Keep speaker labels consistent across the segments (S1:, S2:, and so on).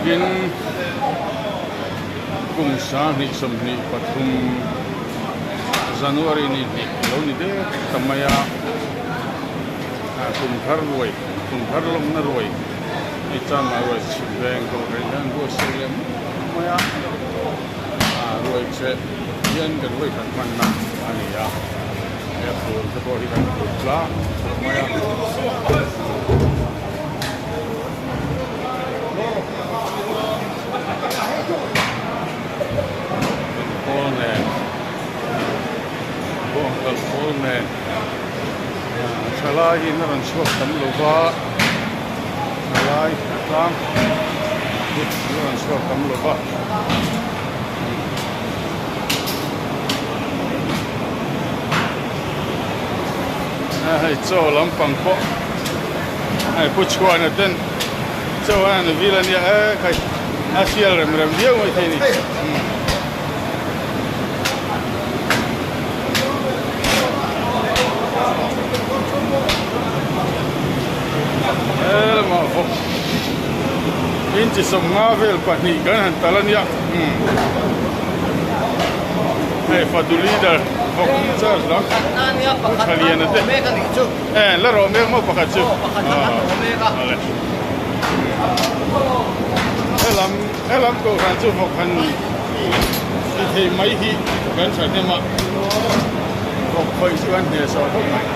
S1: Tukin kum 2023 January ni hnih lo ni dek ta mai a, kum thar ruai, kum thar lawmna ruai hei chanmah ruai chhip veng kohhran hian an buatsaih leh mai a, ruai cheh hian kan vawikhat hmanna a ni a. He phul te pawh hi kan phul tlang khawp mai a. Pawl nen bawng kal pawl nen thalai in a rawn chhuak tam lo va thalai a tlang hi an rawn chhuak tam lo va. Hei chaw lampang pawh hei pu chhuana ten chaw a han vil a nia e khai a sial rem rem viau mai thei a ni. Helamah vawk inchi 50 vel pahnih kan han tal a nia. Hei fatu leader vawk in charge lam pu Thaliana te e la rawh mek maw pakhat chu awle helam helam kohhran chu vawk han ti thei mai hi kan thahnem a vawk khawih chu an hnehsawh khawp mai.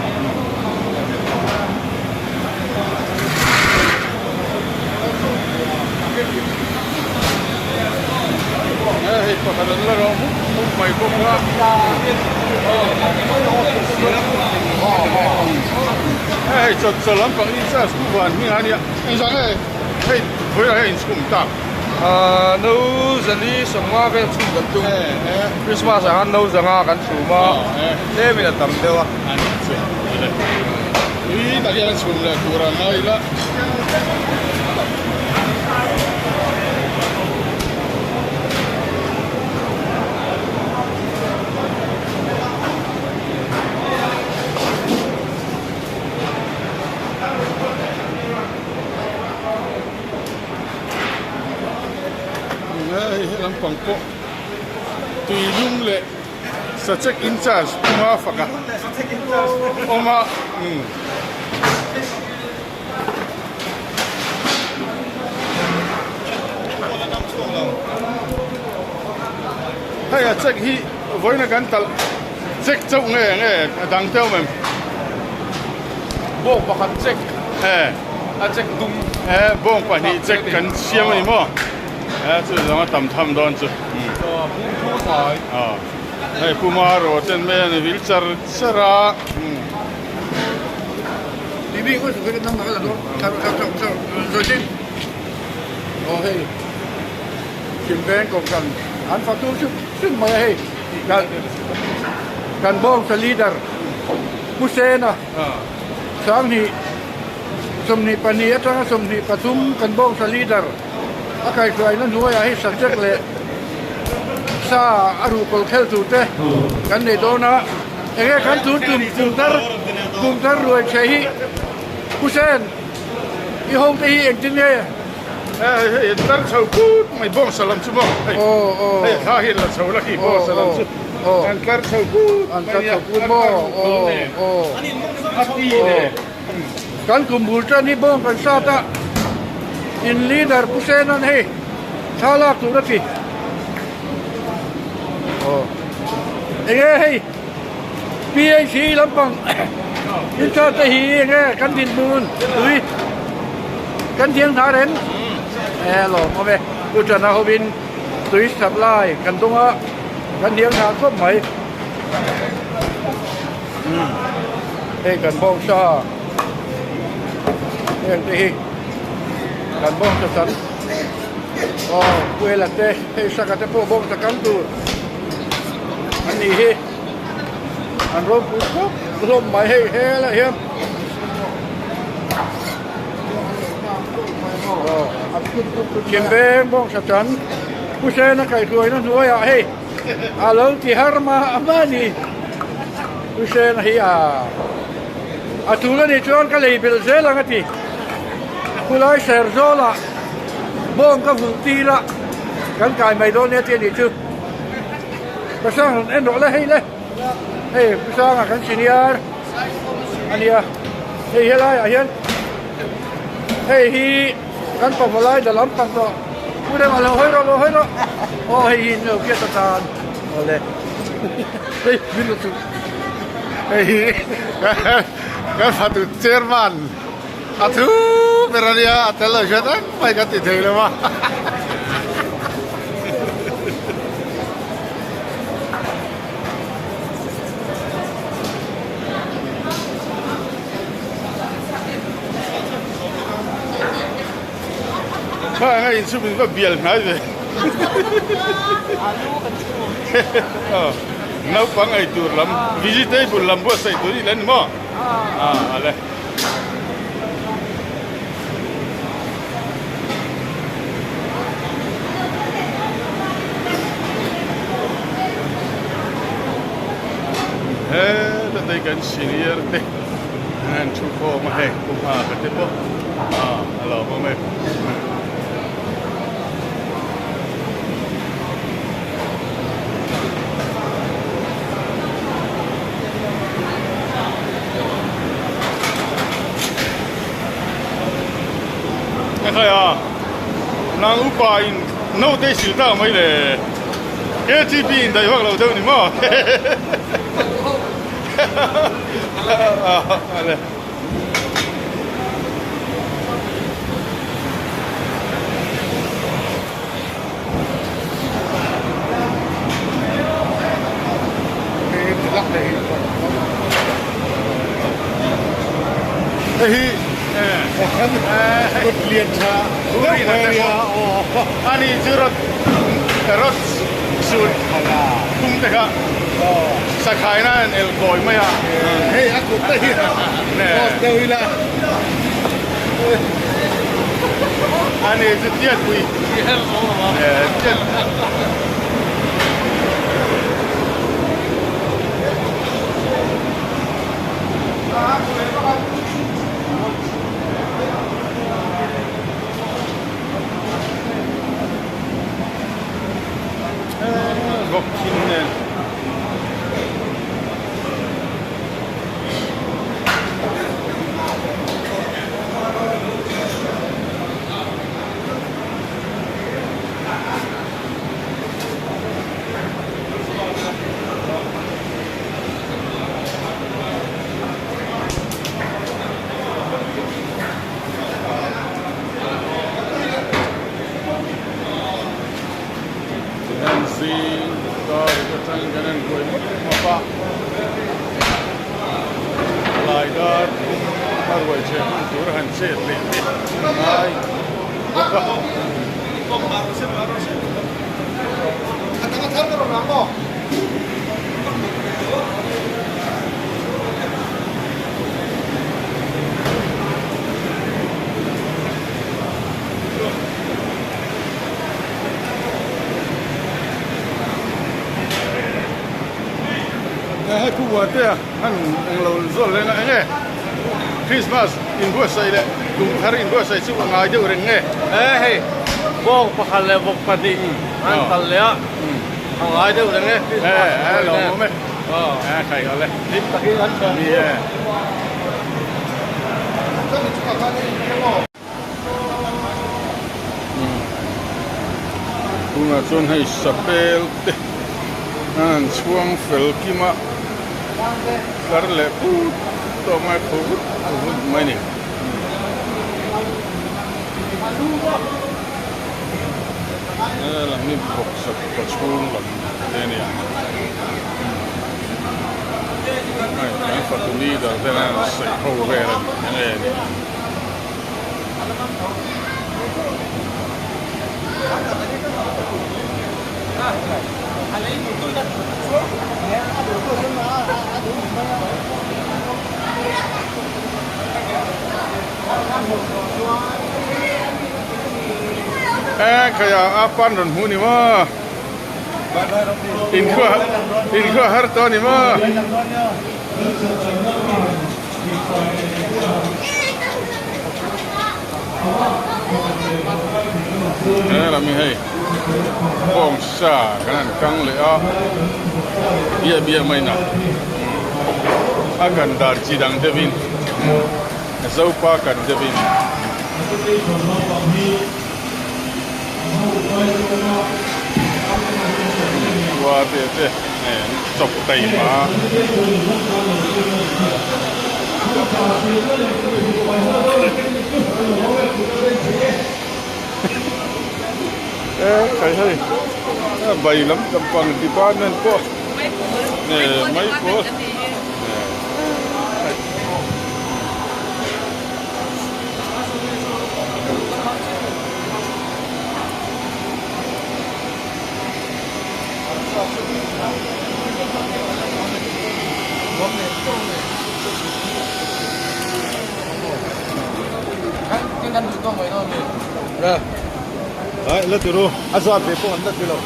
S1: Hei pakhat an la rawh mup mup mai bawk a. Hei chaw chaw lampang in charge pu van hming a nia. Engzah nge hei vawilah hian inchhum tak?
S2: No zali 50 vel chhum kan tum. Christmas ah khan no zanga kan chhum a, tlemin a tam deuh a.
S1: Tui tak hian a chhum leh tur a ngai ila. Hei lampang pawh tui lum leh sachek in charge puma faka awm a. Hei a check hi vawiin a kan talh check chauh nge nge a dang te awm em?
S2: Bawng pakhat check a check dum.
S1: E bawng pahnih check kan siam a ni maw? E chu zawng a tam tham dawn chu. Hei Puma rawh ten mai a ni vil char char a.
S3: Aw hei thim veng kohhran an fatu hrim hrim mai a hei kan kan bawngsa leader Pu Sena 20 22 atanga 23 kan bawngsa leader a kaihhruaina hnuaiah hei subject leh sa a ruhkawl khel tur te kan nei dawn a. Enge kan tun tum kum thar kum thar ruai chhe hi Pu Sen i ho te hi engtin nge?
S1: Hei hei tar chho put mai bawng salam chu maw hei hei thla hi la chho la khi bawng salam chu an tlar chho put
S3: an tlar chho put maw
S1: a ti ne
S3: kan kum bul tan hi bawng kan sat a in leader Pu Sen an hei thla lak tur a ti. Enge hei PHC lampang in charge te hi enge kan dinhmun tui kan thiang thar em e lawm awm e pu Chana hovin tui supply kan dawng a kan thiang thar khawp mai hei kan bawng sa heng te hi kan bawng sa chan. Aw kuela te hei saka te pawh bawk ta kan tur an nih hi an ropui khawp hlawm mai hei helaiah hian thim veng bawng sa chan pu sena kaihhruaina hnuaiah hei a lo ti har mah mah a ni pu sena hi a a tul a nih chuan ka lei belh zel ang a ti khulai ser zawlah. Bawng ka vulh tir a, kan kai mai dawn nia tih a nih chu. Pasang rawn en rawh le hei le, hei Pasanga kan senior a nia, hei helaiah hian hei hi kan pavalai da lampang tawh Pu Rema lo hawi rawh lo hawi rawh aw hei hi in lo hriat atan awle hei min lo chu.
S1: Hei hi kan fatu chairman. A thu ber a nia, a tel lo hriat eng mai kan ti thei lo a. Kha anga inchhung in va bial hnai ve. Naupang ei tur lam, vegetable lam buatsaih tur i la ni maw? A le. Heta te kan senior te an thu khawm a hei pu hma ka te pawh a lo awm e. Ekhai a, nang upa in naute sil tak mai le, KTP in daih vak lo deuh ni maw? Ale. Hei hi
S3: kut lian tha deuh mai a nia
S1: a ni chu rawt rawt sut thum te kha sakhai na an el kawi mai a
S3: hei a kut te hi post deuh ila.
S1: A ni chu tiat pui tiat. Vawk thin nen. Zing kar atang kan en buai mawp mawp a. Lai dar a ruai chhe hman tur a han chet leh te a ngai bawk a. Hei pu Buatea han englo zawt leh na enge Christmas inbuatsaih leh kum thar inbuatsaih chu a ngai deuh reng nge?
S2: E hei bawng pakhat leh vawk pahnih an kal leh a a ngai deuh reng e Christmas
S1: e lo awm e e khai ka le
S2: hlim takin an chhuah
S1: ni e. Tunah chuan hei sapel te a han chhuang fel kim a tlar leh put tawh mai phu vut vut mai a ni. Helam hi bawksa kawchhung lam te a ni a hei kan fatu leader te an sawi ho vel a ni eng nge ni. E khaia a pan rawn hmu ni maw inkhua inkhua har tawh a ni maw. lami hei bawng sa kan han kang leh a biah biah mai na a kan dan chi dang deuh in zopa kan deuh in. Khua te te chawp taima. E khai hei bai lam lampang department pawh mai pawl. La ti ru a zat ve pawh an la ti lo.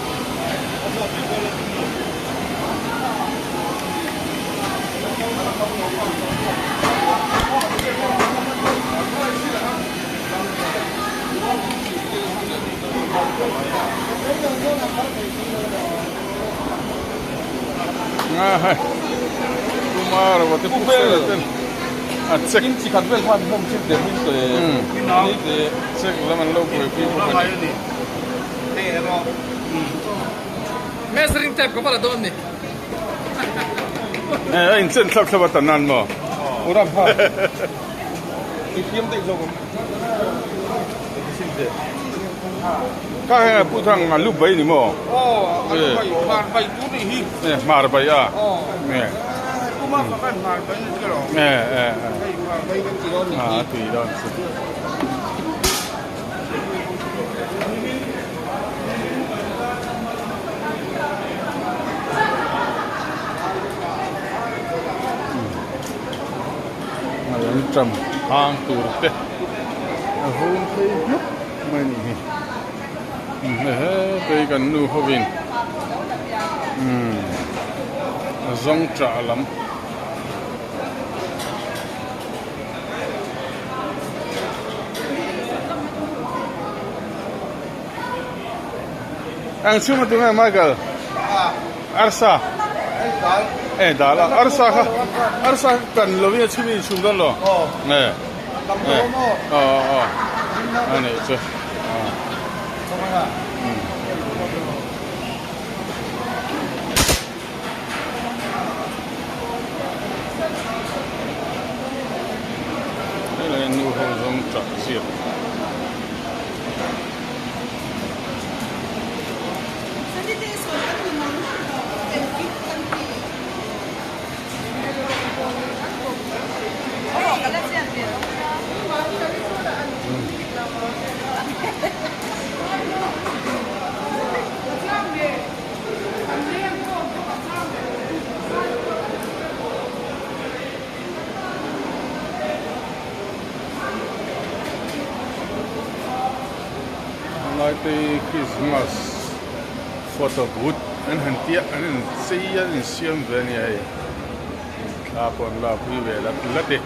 S2: Measuring tape ka va la dawn ni.
S1: A inchen thlap thlap a tan nan maw?
S2: Uram ha. I thiam daih zawk awm.
S1: Ka heng a pu thang a lu bai ni maw?
S2: Aw, a lu bai, hmar bai tu ni hi.
S1: Eh, hmar bai a.
S2: Aw.
S1: Eh.
S2: Kuma ka kan hmar bai ni ka lo.
S1: Eh, eh.
S2: Hei hmar bai kan ti dawn ni hi.
S1: A tui dawn chu. Lam hang tur te a vum phei hnup mai ni hi he kan nu hovin a zawng tah lam. Ang chhunga tunge Michael arsa e dal a arsa kha arsa kan lovin a chhungin in chhum dawn lo e e aw aw a nih chu Helai nu ho zawng chak ziak. Laite Christmas photo booth an han tia an in chei a an insiam ve a ni hei thla pawh an lakpui ve lat lat e.